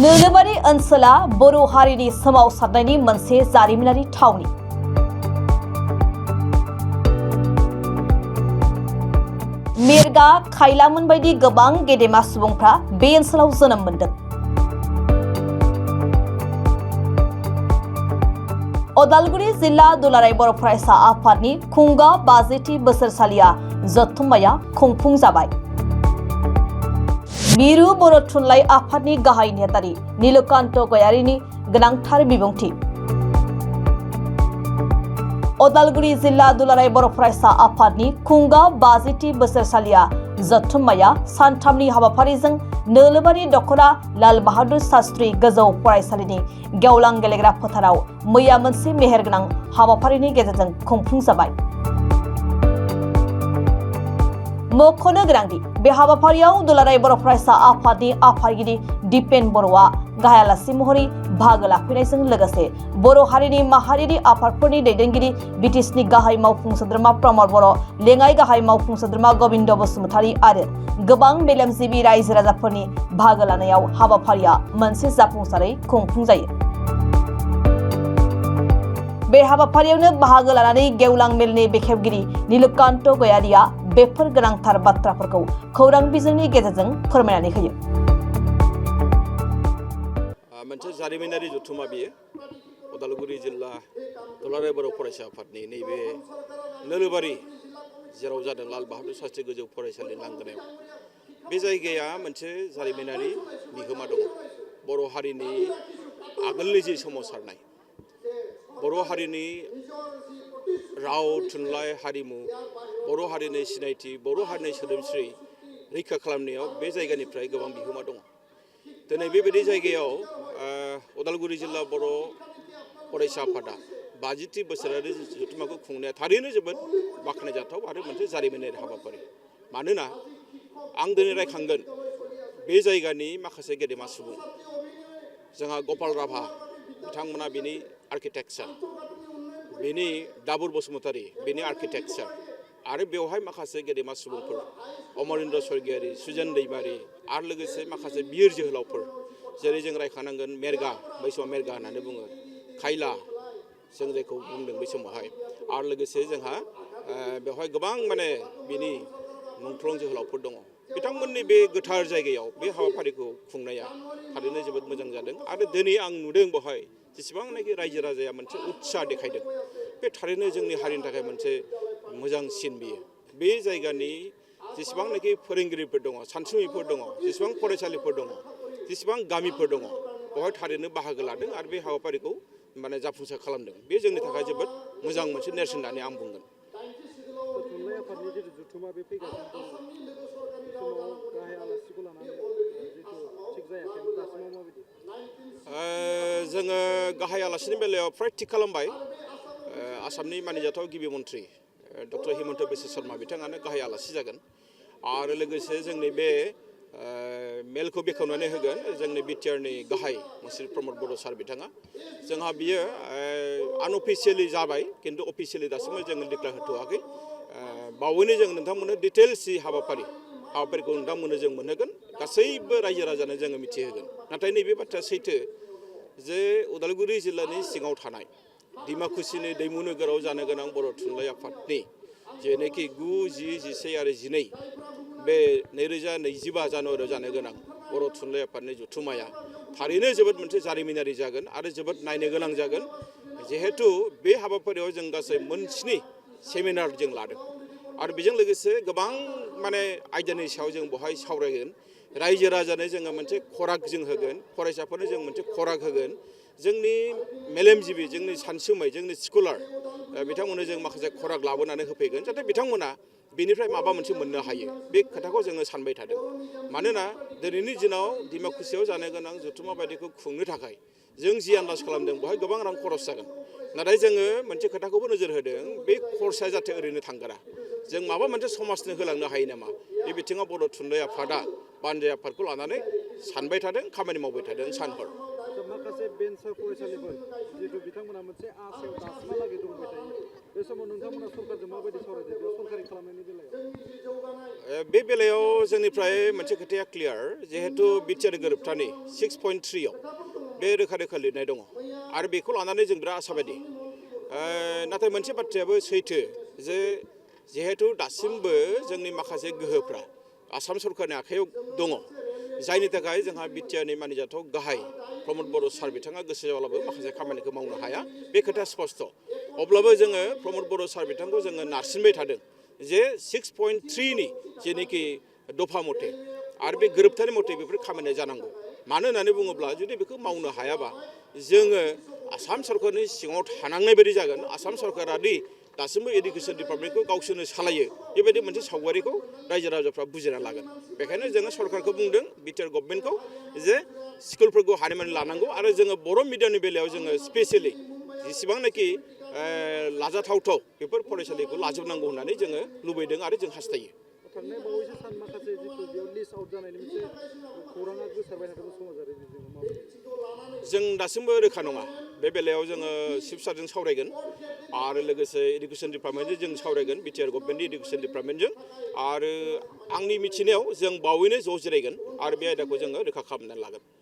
नोलोबारि ओनसोला बर' हारिनि सोमावसारनायनि मोनसे जारिमिनारि थावनि। मिर्गा खायलामोन बायदि गोबां गेदेमा सुबुंफ्रा बे ओनसोलाव जोनोम मोनदों। उदालगुरि जिल्ला दुलाराय बर' फरायसा आफादनि खुंगा 50थि बोसोरसालिया जथुम्माया खुंफुं जाबाय। मिरु बर' थुनलाइ आफादनि गाहाय नेहाथारि नीलकान्त गयारीनि गोनांथार बिबुंथि। उदालगुरि जिल्ला दुलाराय बर' फरायसा आफादनि खुंगा 50थि बोसोरसालिया जथुम्माया सानथामनि हाबाफारिजों नोलोबारि दखना लाल बाहादुर शास्त्री गोजौ फरायसालिनि गेवलां गेलेग्रा फोथाराव मैया मोनसे मेहेरगोनां हाबाफारिनि गेजेरजों खुंफुं जाबाय। मख'नो गोनांदि बे हाबाफारियाव दुलाराय बर' फरायसा आफादनि आफादगिरि दिपेन बर'आ गाहाय आलासि महरै बाहागो लाफैनायजों लोगोसे बर' हारिनि माहारियारि आफादफोरनि दैदेनगिरि बिटिसिनि गाहाय मावफुं सोद्रोमा प्रमद बर', लेङाइ गाहाय मावफुं सोद्रोमा गबिन्द बसुमतारी आरो गोबां मेलेमजिबि रायजो राजाफोरनि बाहागो लानायाव हाबाफारिया मोनसे जाफुंसारै खुंफुं जायो। बे हाबाफारियावनो बाहागो लानानै गेवलां मेलनि बेखेवगिरि नीलकान्त गयारीया बेफोर गोनांथार बाथ्राफोरखौ खौरां बिजोंनि गेजेरजों फोरमायनानै होयो। मोनसे जारिमिनारि जथुम्मा बियो उदालगुरि जिल्ला दुलाराय बर' फरायसा आफादनि नैबे नोलोबारि जेराव जादों लाल बाहादुर शास्त्री गोजौ फरायसालि लांगोनायाव। बे जायगाया मोनसे जारिमिनारि बिहोमा दङ। बर' हारिनि आगोलनि जि सोमावसारनाय, बर' हारिनि राव थुनलाइ हारिमु, बर' हारिनि सिनायथि, बर' हारिनि सोदोमस्रि रैखा खालामनायाव बे जायगानिफ्राय गोबां बिहोमा दङ। दिनै बेबायदि जायगायाव उदालगुरि जिल्ला बर' फरायसा आफादा 50थि बोसोरारि जथुम्माखौ खुंनाया थारैनो जोबोद बाख्नायजाथाव आरो मोनसे जारिमिनारि हाबाफारि। मानोना आं दिनै रायखांगोन बे जायगानि माखासे गेदेमा सुबुं, जोंहा गपाल राभा बिथांमोना बिनि आर्किटेक्चार, बिनि दाबुर बसुमतारी बिनि आर्किटेक्चार आरो बेवहाय माखासे गेदेमा सुबुंफोर अमरेन्द्र स्वर्गियारी, सुजेन दैमारी आरो लोगोसे माखासे बिर जोहोलावफोर, जेरै जों रायखांनांगोन मेरगा, बै समाव मेरगा होननानै बुङो, खायला जों जायखौ बुंदों बै समावहाय, आरो लोगोसे जोंहा बेवहाय गोबां बिनि मुंख्लं जोहोलावफोर दङ। बिथांमोननि बे गोथार जायगायाव बे हाबाफारिखौ खुंनाया थारैनो जोबोद मोजां जादों। आरो दिनै आं नुदों बेवहाय जेसेबांनाखि रायजो राजाया मोनसे उत्साह देखायदों, बे थारैनो जोंनि हारिनि थाखाय मोनसे मोजां सिन बियो। बे जायगानि जेसेबांनाखि फोरोंगिरिफोर दङ, सानसुमैफोर दङ, जेसेबां फरायसालिफोर दङ, जेसेबां गामिफोर दङ, बेवहाय थारैनो बाहागो लादों आरो बे हाबाफारिखौ जाफुंसार खालामदों। बे जोंनि थाखाय जोबोद मोजां मोनसे नेरसोन होननानै आं बुंगोन। थुनलाइ आफादनि जिथु जथुम्मा बे फैगासिनो दङ, समाव गाहाय आलासिखौ लानानै जिथु थिग जायाखै, दासिमाव माबायदि? जोङो गाहाय आलासिनि बेलायाव फ्राय थिग खालामबाय। आसामनि मानिजाथाव गिबि मन्थ्रि डक्टर हिमन्त बिश्व शर्मा बिथाङानो गाहाय आलासि जागोन। आरो लोगोसे जोंनि बे मेलखौ बेखेवनानै होगोन जोंनि बिटिआरनि गाहाय मन्थ्रि प्रमद बर' सार बिथाङा। जोंहा बियो आनअफिसियेलि जाबाय, खिन्थु अफिसियेलि दासिमबो जोङो डिक्लेयार होथ'वाखै। बावैनो जों नोंथांमोननो डिटेल्स हाबाफारिखौ नोंथांमोननो जों मोनहोगोन, गासैबो रायजो राजानो जोङो मिथिहोगोन। नाथाय नैबे बाथ्राया सैथो जे उदालगुरि जिल्लानि सिङाव थानाय डिमाकुसिनि दैमु नोगोराव जानो गोनां बर' थुनलाइ आफादनि जेनोखि 9, 10, 11 आरो 12 बे 2025 जानुवारियाव जानो गोनां बर' थुनलाइ आफादनि जथुम्माया थारैनो जोबोद मोनसे जारिमिनारि जागोन आरो जोबोद नायनो गोनां जागोन। जिहेथु बे हाबाफारियाव जों गासै मोनस्नि सेमिनार जों लादों आरो बेजों लोगोसे गोबां आयदानि सायाव जों बेवहाय सावरायगोन। रायजो राजानो जोङो मोनसे खराग जों होगोन, फरायसाफोरनो जों मोनसे खराग होगोन, जोंनि मेलेमजिबि, जोंनि सानसुमै, जोंनि स्कलार बिथांमोननो जों माखासे खराग लाबोनानै होफैगोन, जाहाथे बिथांमोना बेनिफ्राय माबा मोनसे मोननो हायो। बे खोथाखौ जोङो सानबाय थादों। मानोना दिनैनि दिनाव डिमाकुसियाव जानो गोनां जथुम्मा बायदिखौ खुंनो थाखाय जों जि आन्दाज खालामदों बेवहाय गोबां रां खरस जागोन। नाथाय जोङो मोनसे खोथाखौबो नोजोर होदों, बे खरसाया जाहाथे ओरैनो थांगारा, जों माबा मोनसे समाजनो होलांनो हायो नामा। बे बिथिङाव बर' थुनलाइ आफादा बानजाय आफादखौ लानानै सानबाय थादों खामानि मावबाय थादों सान हर माखासे बेन्सार फरायसालिफोर जिहेतु बिथांमोना मोनसे आसायाव दासिमहालागै दंबाय थायो बे समाव नोंथांमोना सरकारजों माबायदि सावरायदों बेयाव सरकारि खालामनायनि बेलायाव बे बेलायाव जोंनिफ्राय मोनसे खोथाया क्लियार जिहेतु बिटिआर गोरोबथानि 6.3 आव बे रोखा रोखा लिरनाय दङ आरो बेखौ लानानै जों बिराद आशाबादि नाथाय मोनसे बाथ्रायाबो सैथो जे जिहेतु दासिमबो जोंनि माखासे गोहोफ्रा आसाम सरकारनि आखायाव दङ जायनि थाखाय जोंहा बिटिआरनि मानिजाथाव गाहाय प्रमद बर' सार बिथाङा गोसो जाब्लाबो माखासे खामानिखौ मावनो हाया बे खोथाया स्पष्ट अब्लाबो जोङो प्रमद बर' सार बिथांखौ जोङो नारसिनबाय थादों जे 6.3 नि जेनोखि दफा मथे आरो बे गोरोबथानि मथे बेफोर खामानिया जानांगौ मानो होननानै बुङोब्ला जुदि बेखौ मावनो हायाबा जोङो आसाम सरकारनि सिङाव थानांनाय बायदि जागोन आसाम सरकारा दि दासिमबो एडुकेसन डिपार्टमेन्टखौ गावसोरनो सालायो बेबायदि मोनसे सावगारिखौ रायजो राजाफ्रा बुजिना लागोन बेखायनो जोङो सरकारखौ बुंदों बिटिआर गभर्नमेन्टखौ जे स्कुलफोरखौ हारिमानि लानांगौ आरो जोङो बर' मिडियामनि बेलायाव जोङो स्पेसियेलि जेसेबांनाखि लाजाथावथाव बेफोर फरायसालिखौ लाजोबनांगौ होननानै जोङो लुबैदों आरो जों हास्थायो थांनाय बावैसो सान माखासे जिथु बेयाव लिस्ट आउट जानायनि मोनसे खौराङा गोसारबाय थादोंमोन समाजारि जों दासिमबो रोखा नङा बे बेलायाव जोङो चिफ सारजों सावरायगोन आरो लोगोसे एडुकेसन डिपार्टमेन्टजों जों सावरायगोन बिटिआर गभर्नमेन्टनि एडुकेसन डिपार्टमेन्टजों आरो आंनि मिथिनायाव जों बावैनो ज' जिरायगोन आरो बे आयदाखौ जोङो रोखा खालामनानै लागोन